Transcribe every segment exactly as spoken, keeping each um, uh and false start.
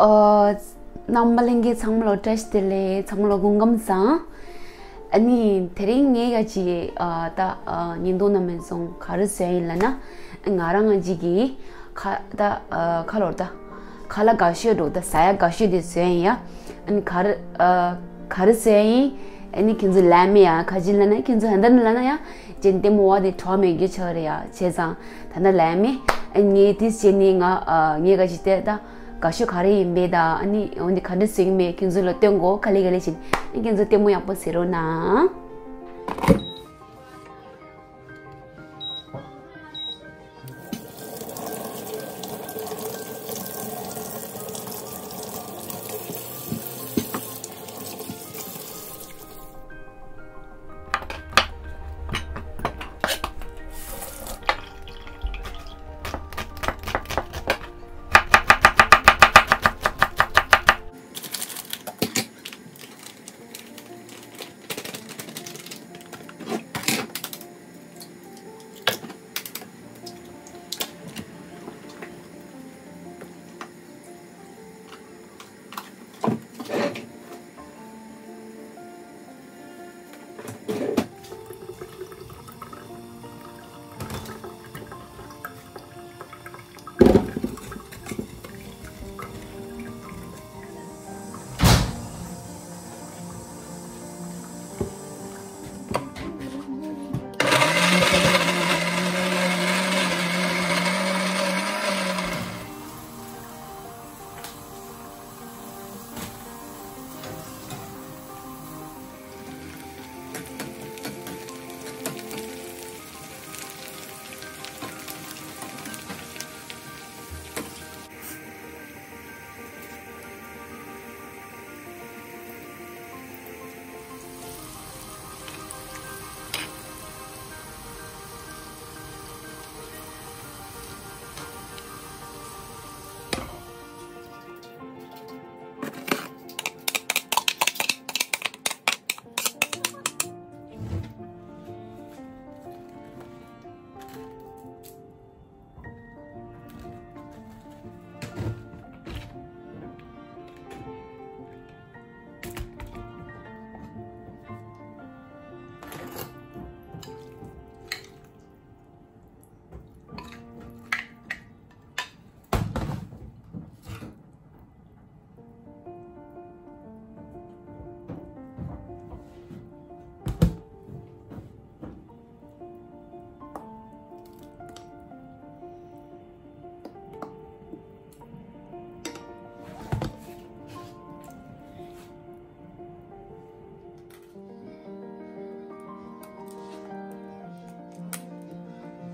ཨ། རྣམ་པ་ལྷན་རྒྱས་ཚང་མ་ལ་བཀྲ་ཤིས་བདེ་ལེགས། ཚང་མ་ལ་སྐུ་ཁམས་བཟང་། ཨ་ནི་དེ་རིང་ངས་ཡ་ཅིག་ཨ་ད་ཨ་ཉིན་ཐོ་ནང་མེད་སོང་ག་རེ་བཟོས་ཡིན་ལབ་ན། ང་རང་ང་ཅིག་གིས་ཁ་ད་ཨ་ཁ་ལོར་ད་ཁ་ལག་དགའ་ཤོས་འགྲོ་ད་ཟ་ཡ་དགའ་ཤོས་དེ་བཟོས་ཡིན་ཡ། ཨ་ནི་ག་རེ་ཨ་ག་རེ་བཟོས་ཡིན། ཨ་ནི་ཁྱེད་ཚོ་ལན་མེད་ཡ། ཁ་ཅིག་ལབ་ན་ཁྱེད་ཚོ་ཧན་ད་ནི་ལབ་ན་ཡ། ཅན་ལྟད་མོ་བ་དེ་གྲོགས་མེད་རྒྱུ་ཆགས་རེད་ཡ། བྱས་ཙང་ད་ལྟ་ལན་མེད། ཨ་ངས་དེ་བྱས་ནས་ང་ཨ་ངས་ག་ཅིག་བལྟས་ད། དགའ་ཤོས་ག་རེ་ཡིན་པས་ད། ཨ་ནི་འོན་ཏེ་ག་འདྲ་བཟོས་ཀྱི་མེད་ཁྱེད་ཚོ་ལ་སྟོན་གོ། ག་ལེ་ག་ལེ་བྱས་ནས་ཁྱེད་ཚོ་ལྟད་མོ་ཡག་པོ་གཟིགས་རོགས་གནང་།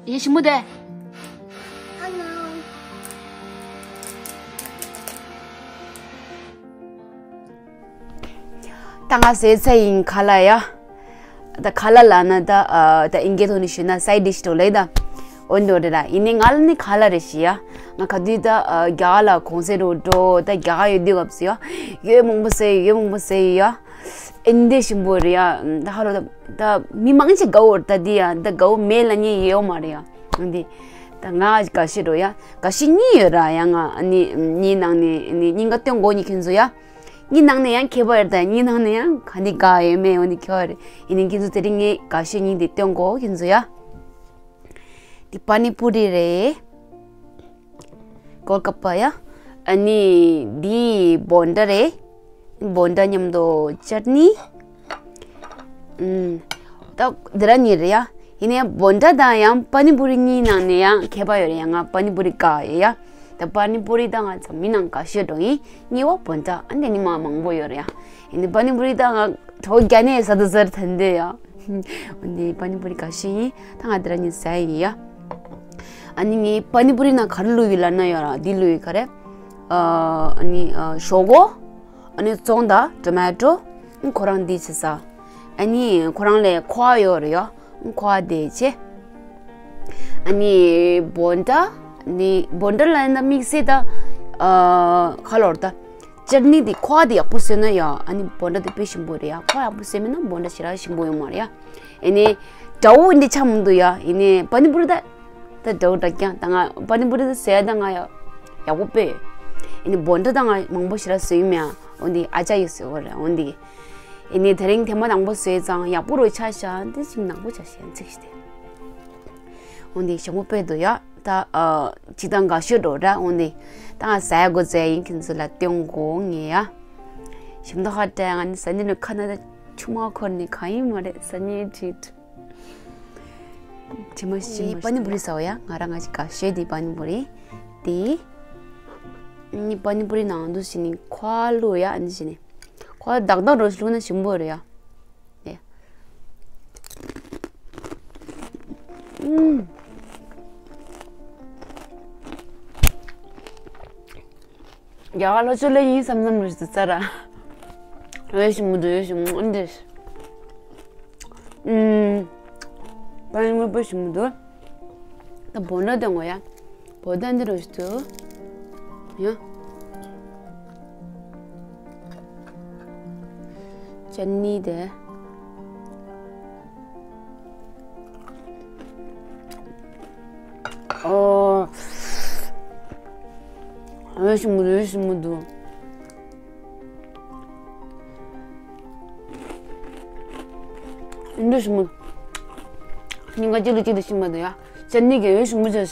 ཡེ་ཞི་མོ་དེ། ད་ང་ཟས་ཚར་ཡིན་ཁ་ལག་ཡ། ད་ཁ་ལག་ལབ་ན་ད་ཨ་ད་ཨིན་སྐད་ཐོག་ནས་ཞུས་ན་སའི་ཌི་ཤི་འགྲོ་ལེ་ད། འོན་ཏེ་འོ་དེ་ད་ཡིན་ནའི་ང་ལ་ནི་ཁ་ལག་རེད་ཤི་ཡ། ང་ག་དུས་ད་ཨ་རྒྱ་གར་ལ་གུང་སེང་འགྲོ་འགྲོ་ད་རྒྱ་གར་ཡོད་དུས་སྐབས་སུ་ཡ། ཡོད་མང་པོ་ཟས་ཡོད་མང་པོ་ཟས་ཡ། ཨིན་དེ་ཞིམ་པོ་རེད་ཡ། ད་ཧ་ལོ་ད་ད་མི་མང་ཆེ་དགའ་བོ་ད་དེ་ཡ་ད་དགའ་བོ་མེད་ལབ་མཁན་ཡོད་མ་རེད་ཡ། འདི་ད་ང་དགའ་ཤོས་འགྲོ་ཡ། དགའ་ཤོས་གཉིས་ཡོད་ར་ཡ། ང་ཨ་ནི་གཉིས་ནང་ནས་ཨ་ནི་གཉིས་ཀ་སྟོན་གོ་ནི་ཁྱེད་ཚོ་ཡ། གཉིས་ནང་ནས་ཡང་ཁྱད་པར་ཡོད་ད། གཉིས་ནང་ནས་ཡང་ག་འདི་དགའ་ཡོད་མེད་འོ་ནི་ཁྱད་པར་རེད། ཡིན་ནའི་ཁྱེད་ཚོ་དེ་རིང་ངས་དགའ་ཤོས་གཉིས་འདི་སྟོན་གོ་ཁྱེད་ཚོ་ཡ། འདི་པ་ནི་པུ་རི་རེད། གོལ་ཀ་པ་ཡ། ཨ་ནི་འདི་བོན་ཌ་རེད། བོན་ཌ་མཉམ་དུ་ཅར་ནི། ཨུམ། ད་འདི་ར་གཉིས་རེད་ཡ། ཡིན་ནའི་བོན་ཌ་དང་ཡང་པ་ནི་པུ་རི་གཉིས་ནང་ནས་ཡང་ཁྱད་པར་ཡོད་རེད་ཡ། ང་པ་ནི་པུ་རི་དགའ་ཡོད་ཡ། ད་པ་ནི་པུ་རི་ད་ང་ཚོ་མི་ནང་དགའ་ཤོས་འགྲོ་ཡིན། གཉིས་པ་བོན་ཌ། ཨ་འདི་ནི་མ་མང་པོ་ཡོད་རེད་ཡ། ཡིན་ནའི་པ་ནི་པུ་རི་ད་ང་གྲོགས་རྒྱ་ནས་ཟ་དུ་ཟར་ཐན་དེ་ཡ། འདི་པ་ནི་པུ་རི་དགའ་ཤོས་ཡིན། ད་ང་འདི་ར་གཉིས་ཟ་ཡིན་ཡ། ཨ་ནི་ངའི་པ་ནི་པུ་རི་ནང་ག་རེ་བླུགས་ཡོད་ལབ་ན་ཡོད་ར། འདི་བླུགས་ཡོད་ག་རེ། ཨ་ནི་ཞོག་ཁོག་ཨ་ནི་བཙོང་ད་ཊོ་མ་ཊོ། ཁོ་རང་འདི་བྱེད་ས། ཨ་ནི་ཁོ་རང་ལས་ཁོ་ཨ་ཡོད་རེད་ཡ། ཁོ་ཨ་དེ་བྱེད། ཨ་ནི་བོན་ཌ། ནི་བོན་ཌ་ལ་ཡིན་ན་དམིགས་བསལ་ད། ཨ་ཁ་ལོར་ད། ཅར་ནི་དེ་ཁོ་ཨ་དེ་ཡག་པོ་བཟོས་ན་ཡ། ཨ་ནི་བོན་ཌ་དེ་དཔེ་ཞིམ་པོ་རེད་ཡ། ཁོ་ཨ་ཡག་པོ་བཟོས་མེད་ན་བོན་ཌ་ཞེ་དྲག་ཞིམ་པོ་ཡོད་མ་རེད་ཡ། ཨ་ནི་དགྲ་བོ་འདི་ཆགས་མི་འདུག་ཡ། ཨ་ནི་པ་ནི་པུ་རི་ད། ད་དགྲ་བོ་དྲག་ཀྱང་ད་ང་པ་ནི་པུ་རི་ད་ཟས་ད་ང་ཡ་ཡག་པོ་དཔེ། ཨ་ནི་བོད་འདྲ་དང་མང་པོ་ཞེ་དྲག་བཟོས་ཡོད་མེད། འོན་ཏེ་ཨ་ཅག་གིས་བཟོས་པ་རེད། འོན་ཏེ་ཨ་ནི་དེ་རིང་ཐེངས་མ་དང་པོ་བཟོས་ཙང་ཡག་པོ་རུ་ཆགས་ཤག་འདི་ཅིག་ནག་པོ་ཆགས་ཤག་ཚིག་ཞིག་སྟེ། འོན་ཏེ་ཞིམ་པོ་དཔེ་འདུག་ཡ། ད་ཨ་ཅིག་དང་དགའ་ཤོས་འགྲོ་ར། འོན་ཏེ་ད་ང་ཟ་ཡ་འགོ་བཙལ་ཡིན། ཁྱེད་ཚོ་ལ་སྟོན་དགོས་ངེས་ཡ། ཞིམ་མདོག་ཁ་བྲལ། ང་ནི་ཟ་ནི་ནི་ཁ་ན་ད་ཆུ་མ་འཁོར་ནི་གང་ཡིན་མ་རེད། ཟ་ནི་བྲིས། ཇི་མ་ཞིམ་པ་པ་ནི་པུ་རི་ཟ་བ་ཡ། ང་རང་ང་ཅིག་དགའ་ཤོས་དེ་པ་ནི་པུ་རི་དེ། ཨ་ནི་པ་ནི་པུ་རི་ནང་དུ་ཞིག་ནི་ཁོ་ལུ་ཡ། ཨ་ནི་ཞིག་ནི་ཁོ་དག་དག་རོ་ཞིག་ལུ་ན་ཞིམ་པོ་རེད་ཡ། དེ་ཨུམ། རྒྱ་གར་ལྷོ་ཕྱོགས་ལ་ཡིན་བསམ་བསམ་རུ་ཟ་ར། འོས་ཤིང་མི་འདུག་འོས་ཤིང་མི་འདུག་ཨུམ། པ་ནི་མི་པོ་ཤིང་མི་འདུག་ད་བོད་འདྲ་དེ་ངོ་ཡ། བོད་ད་འདི་རུ་ཞིག་ཏུ། ཡ། ཅན་ནི་དེ། ཨོ། འོས་ཤིང་མི་འདུག་འོས་ཤིང་མི་འདུག་འདུག་ཤིང་མི་འདུག་སྙིང་ག་གཅིག་ལ་གཅིག་ཏུ་ཤིང་མ་འདུག་ཡ། ཅན་ནི་གི་འོས་ཤིང་མི་འདུག་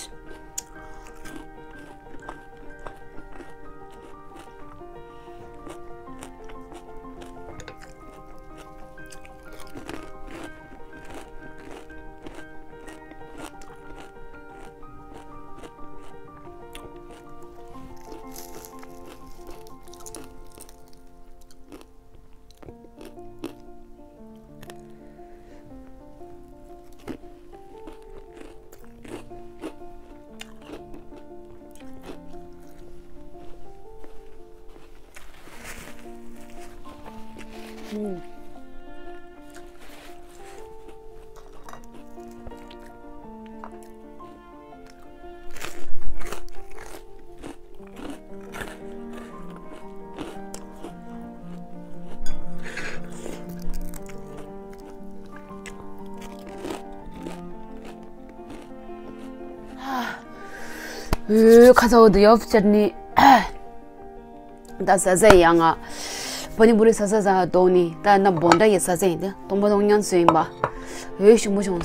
ཨོ། ཁ་ཚ་བོ་འདུག་ཡོ། ཅར་ནི། ད་ཟ་ཟ་ཡ། ང་པ་ནི་པུ་རི་ཟ་ཟ་ཟ་དོག་ནི་ད་ན་བོད་འདྲ་ཡི་ཟ་ཟ་ཡིན། ད་སྟོང་པ་སྟོང་ཉང་ཚོ་ཡིན་པ། འོས་ཞིམ་པོ་བྱུང་།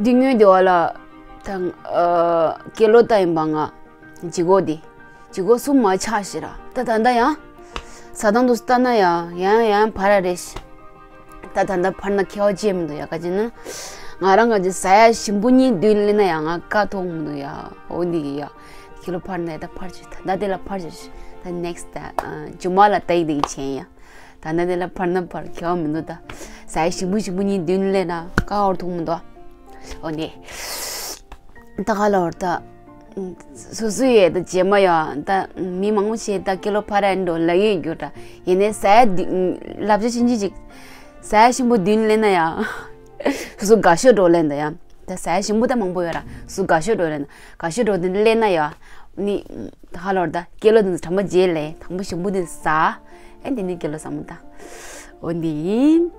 འདི་སྔོན་དེ་བ་ལ་ད་ཨ་ཀེ་ལོ་ད་ཡིན་པ། ང་ལྗིད་ཁོག་འདི་ལྗིད་ཁོག་གསུམ་མ་ཆག་ཞེ་ར། ད་ད་ད་ཡང་ཟ་སྟངས་འདུག་ལྟ་ན་ཡང་ཡང་ཡང་འཕར་ར་རེད། ད་ད་ལྟ་འཕར་ན་ཁྱད་པར་ཅི་མི་འདུག་ཡ། ག་ཅི་ན་ང་རང་ག་ཅི་ཟ་ཡ་ཞིམ་པོ་གཉིས་མདུན་ལེན་ན་ཡང་ང་དཀའ་ཐོག་མི་འདུག་ཡ། འོ་འདི་གི་ཡ། ཁྱི་ལོ་འཕར་ན་ཡ་ད་འཕར་ཅིག་ད་ལྟ་དེ་ལ་འཕར་ཅིག་ད་next ད་ཨ་ཇུ་མ་ལ་ལྟ་ཡི་དེ་གི་ཆེན་ཡ། ད་ལྟ་དེ་ལ་འཕར་ན་འཕར། ཁྱད་པར་མི་འདུག་ད་ཟ་ཡ་ཞིམ་པོ་ཞིམ་པོ་གཉིས་མདུན་ལེན་ན་དཀའ་བར་ཐོག་མི་འདུག་འོ་ནི། ད་ག་ལ་བར་ད། སོ་སོ་ཡས་ད་རྗེས་མ་ཡ་ད་མི་མང་པོ་ཞིག་ད་ཀི་ལོ་འཕར་ཡ་འགྲོ་ལབ་ཡོད་རྒྱུ་འདྲ། ཡིན་ནའི་ཟ་ཡ་འདི་ལབ་བྱ་ཕྱིན་ཅི་ཅིག་ཟ་ཡ་ཞིམ་པོ་མདུན་ལེན་ན་ཡ། སོ་སོ་དགའ་ཤོས་འགྲོ་ལེན་ད་ཡ། ད་ཟ་ཡ་ཞིམ་པོ་ད་མང་པོ་ཡོད་ར། སོ་སོ་དགའ་ཤོས་འགྲོ་ལེན་ན། དགའ་ཤོས་འགྲོ་དེ་ལེན་ན་ཡ། ནི་ད་ག་ལ་བར་ད་ཀི་ལོ་འདི་ཚོ་དྲ་མ་རྗེས་ལས་དང་པོ་ཞིམ་པོ་འདི་ཟ། ཨེ་འདི་ནི་ཀི་ལོ་ཟ་མོ་ད། འོ་འདི་ཡིན།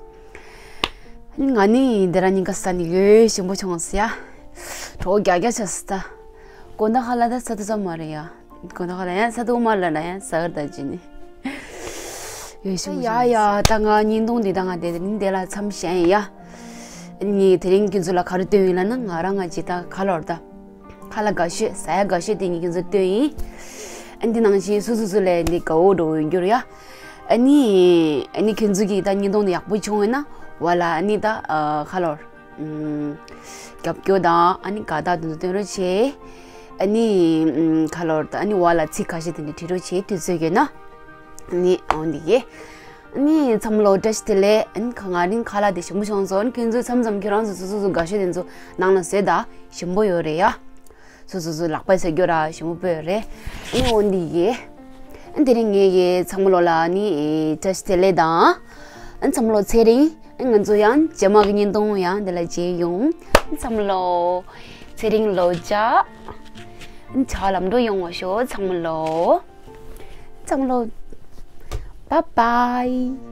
ང་ནི་འདི་ར་ཉིན་ཀ་ས་ནི་ཡོད་ཞིམ་པོ་བྱུང་སི་ཡ། གྲོགས་རྒྱག་རྒྱག་བྱ་སི་ད། དགོང་དག་ཁ་ལ་ད་ས་ཏུ་ཙམ་མ་རེད་ཡ། དགོང་དག་ཁ་ལ་ཡ་ས་ཏུ་མ་ལ་ན་ཡ་ས་གར་ད་ཅི་ནི། ཡོད་ཞིམ་པོ་ཡ་བྱུང་སི་ཡ། ད་ང་བརྙན་ཐུང་འདི་ད་ང་དེ་རིང་དེ་ལ་མཚམས་བཞག་ཡིན་ཡ། ངས་དེ་རིང་ཁྱེད་ཚོ་ལ་ག་རེ་སྟོན་ཡིན་ལ་ན། ང་རང་ང་ཅི་ད་ག་ལ་བར་ད། ཁ་ལ་དགའ་ཤོས་ཟ་ཡ་དགའ་ཤོས་དེ་ངས་ཁྱེད་ཚོ་སྟོན་ཡིན། ཨ་འདི་ནང་བཞིན་སུ་སུ་སུ་ལས་འདི་དགའ་བོ་འགྲོ་ཡོད་རྒྱུ་རེད་ཡ། ཨ་ནི་ཨ་ནི་ཁྱེད་ཚོ་གིས་ད་བརྙན་ཐུང་འདི་ཡག་པོ་བྱུང་ཡོད་ན་བ་ལ་ཨ་ནི་ད་ཨ་ཁ་ལོར་ཨམ་རྒྱབ་སྐྱོར་དང་ཨ་ནི་དགའ་རྟགས་དེ་ཚོ་སྟོན་རོགས་བྱེད། ཨ་ནི་ཨམ་ཁ་ལོར་ད་ཨ་ནི་བ་ལ་ཚིག་ཁ་ཤས་དེ་འདྲ་བྲིས་རོགས་བྱེད། དུས་ཚོད་ཡོད་ན། ཨ་ནི་འོ་འདི་གས། ཨ་ནི་འཚམས་ལོ་བཀྲ་ཤིས་བདེ་ལེགས། ཨ་ནི་ཁ་ང་རིང་ཁ་ལག་དེ་ཞིམ་པོ་བྱུང་སོང་། ཨ་ནི་ཁྱེད་ཚོས་མཚམས་མཚམས་ཁྱེད་རང་ཚོ་སོ་སོ་སོ་དགའ་ཤོས་དེ་ཚོ་ནང་ལ་བཟོས་ད་ཞིམ་པོ་ཡོད་རེད་ཡ། སོ་སོ་སོ་ལག་པས་བཟོས་རྒྱུ་ར་ཞིམ་པོ་སྤོས་རེད། ཨ་ནི་འོ་འདི་གས། ཨ་ནི་དེ་རིང་ངེད་ཀྱི་འཚམས་ལོ་ལ་ཨ་ནི་བཀྲ་ཤིས་བདེ་ལེགས་དང་། ཨ་ནི་འཚམས་ལོ་ཚེ་རིང་། ཨ་ནི་ང་ཚོ་ཡང་རྗེས་མ་གི་བརྙན་ཐུང་ཡང་འདི་ལ་མཇལ་ཡོང་། ཨ་ནི་འཚམས་ལོ་ཚེ་རིང་ལོ་བརྒྱ། ཨ་ནི་ཇ་ལམ་འགྲོ་ཡོང་བ་ཤོག་འཚམས་ལོ། འཚམས་ལོ། Bye bye།